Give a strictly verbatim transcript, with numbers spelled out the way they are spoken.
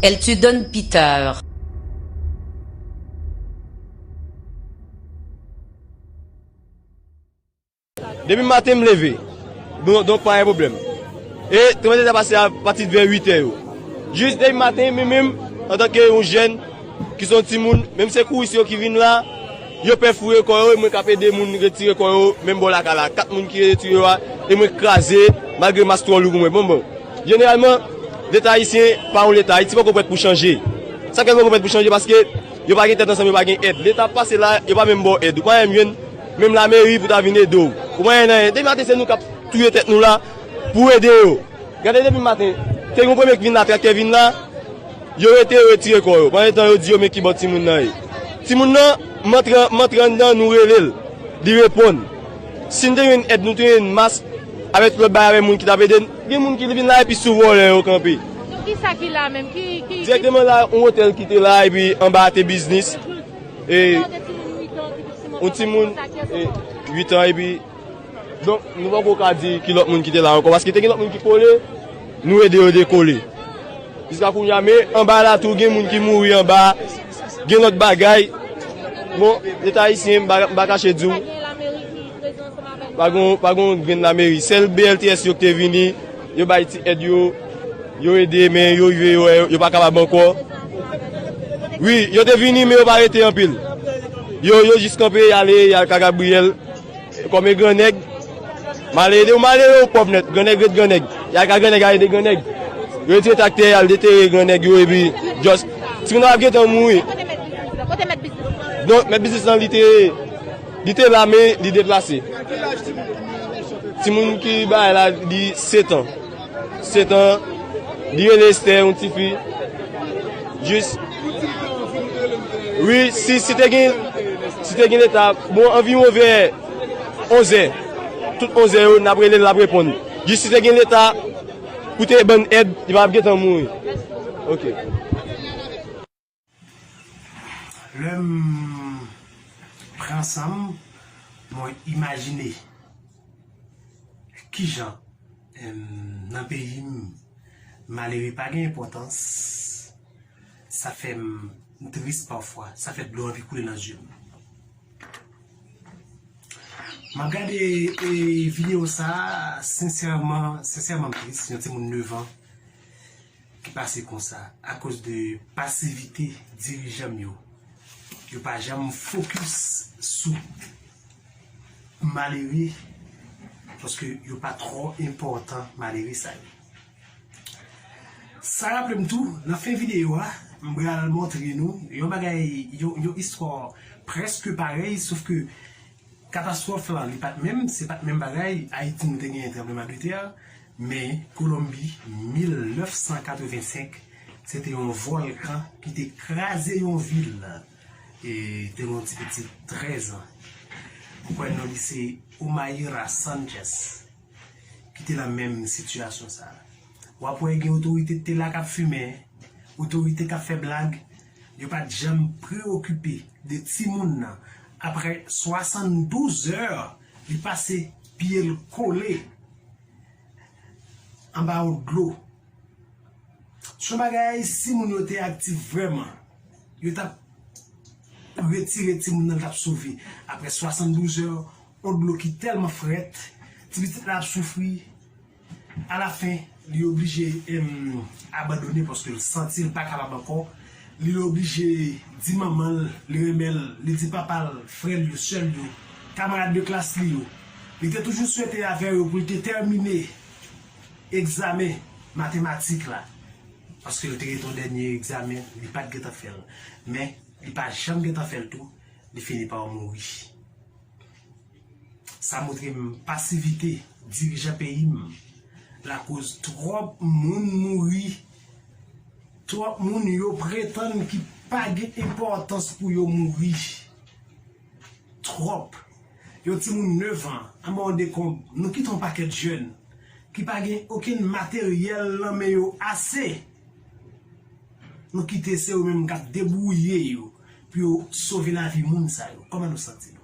Elle te donne pita. Depi maten m leve, donk, donk pa gen pwoblèm. E tranblemanntè sa pase apati de vè uit è yo. Jis depi maten, mwen menm, antanke yon jèn ki se yon timoun, menm sekouris yo ki vin la, yo pè foure kò yo, e mwen k ap ede moun retire kò yo, menm bò lakay la. Kat moun ki retire yo a, e mwen k kraze, malgre mas twò lou pou mwen. Bon, bon. Jeneralman, Leta ayisyen pa yon Leta. Ayiti poko prèt pou chanje. Sa k fè l poko prèt pou chanje, paske yo pa gen tèt ansanm, yo pa gen èd. Leta ap pase la, yo pa menm ba w èd. Ou pa menm jwenn menm lameri pou ta vin ede w. Ou pa jwenn anyen. Depi maten, se nou k ap touye tèt nou la pou ede yo. Gade depi maten, te gen yon premye k vin la, traktè vin la, yo rete, yo retire kò yo. Pandan tan, yo di yo men ki bò timoun nan ye. Timoun nan, m antre, m antre anndan, nou rele l. Li reponn. Si n te jwenn èd, nou te jwenn mas, avèk lòt bagay, avèk moun ki t ap ede n. Gen moun ki vin la epi sou vòlè yo kanpe. Donk, kisa ki la menm? Ki, ki, ki... Dirèkteman la, yon otèl ki te la, epi anba a te biznis. E yon timoun uit an epi, donk, nou poko ka di ki lòt moun ki te la ankò, paske te gen lòt moun ki kole, nou ede yo dekole. Jiska kounye a, men anba la tou, gen moun ki mouri anba, gen lòt bagay. Bon, Leta ayisyen, m pa, m pa kache di w, pa gen, pa gen yon grenn lameri. Sèl B L T S yo ki te vini, yo bay ti èd yo, yo ede, men yo rive, yo, yo pa kapab ankò. Wi, yo te vini, men yo pa rete anpil. Yo, yo jis kanpe, y ale, y al Ka Gabriyèl. Kòm e grannèg, m al ede w, m al ede w pòv nèt. Grannèg ret grannèg. Y al ka grannèg, al ede grannèg. Yo retire traktè, y al detere grannèg yo, epi just timoun nan ap gentan mouri. Kote mèt biznis lan? Donk, mèt biznis lan, li te, li te la, men li deplase. Timoun ki bay la, li sèt an. Sèt an, li rele Esther, yon tifi. Jis. Wi, si, si te gen, si te gen Leta, bon, anviwon vè onz è. Tout onz è yo, n ap rele l, l ap reponn. Jis si te gen Leta, pou te ban n èd, li pa t ap gentan mouri. Ok. Lè m pran san m, mwen imajine kijan nan peyi m malere pa gen enpòtans, sa fè m tris pafwa, sa fè dlo anvi koule nan zye m. M ap gade videyo sa a, sensèman, sensèman m tris, yon timoun nèf an ki pase konsa akoz de pasivite dirijan m yo. Yo pa janm fokis sou malere, paske yo pa twò enpòtan malere sa yo. Sa raple m tou, nan fen videyo a, m pral montre nou yon bagay, yon, yon istwa prèske parèy, sof ke katastwòf lan, li pa t menm, se pa t menm bagay. Ayiti, nou te gen tranblemanntè, men Kolonbi, mil nèf san katrevensenk, se te yon vòlkan ki te kraze yon vil. E te gen yon ti pitit trèz an. M kwè non li se Omayra Sanchez ki te nan menm sitiyasyon sa a. W ap wè gen otorite ki te la k ap fimen, otorite k ap fè blag, yo pa t janm preyokipe de timoun nan. Apre swasanndouz è, li pase pye l kole anba yon dlo. Se yon bagay, si moun yo te aktif vrèman, yo t ap retire timoun nan, l t ap sove. Apre swasanndouz è, yon dlo ki tèlman frèt, ti pitit la ap soufri. Alafen, li oblije abandone paske l santi l pa kapab ankò. Li oblije di manman l li renmen l, li di papa l, frè l yo, sè l yo, kamarad de klas li yo. Li te toujou swete avè yo pou l te tèmine egzamen matematik la, paske l te gen yon dènye egzamen, li pa t gentan fè l. Men, li pa janm gentan fè l tou, li fini pa mouri. Sa montre m pasivite dirijan peyi m lakoz twòp moun mouri, twòp moun yo pretann ki pa gen enpòtans pou yo mouri. Twòp. Yon timoun nèf an, anba yon dekonb, nou kite yon pakèt jèn ki pa gen okenn materyèl nan men yo ase. Nou kite se yo menm k ap debwouye yo pou yo sove lavi moun sa yo. Kòman nou santi nou?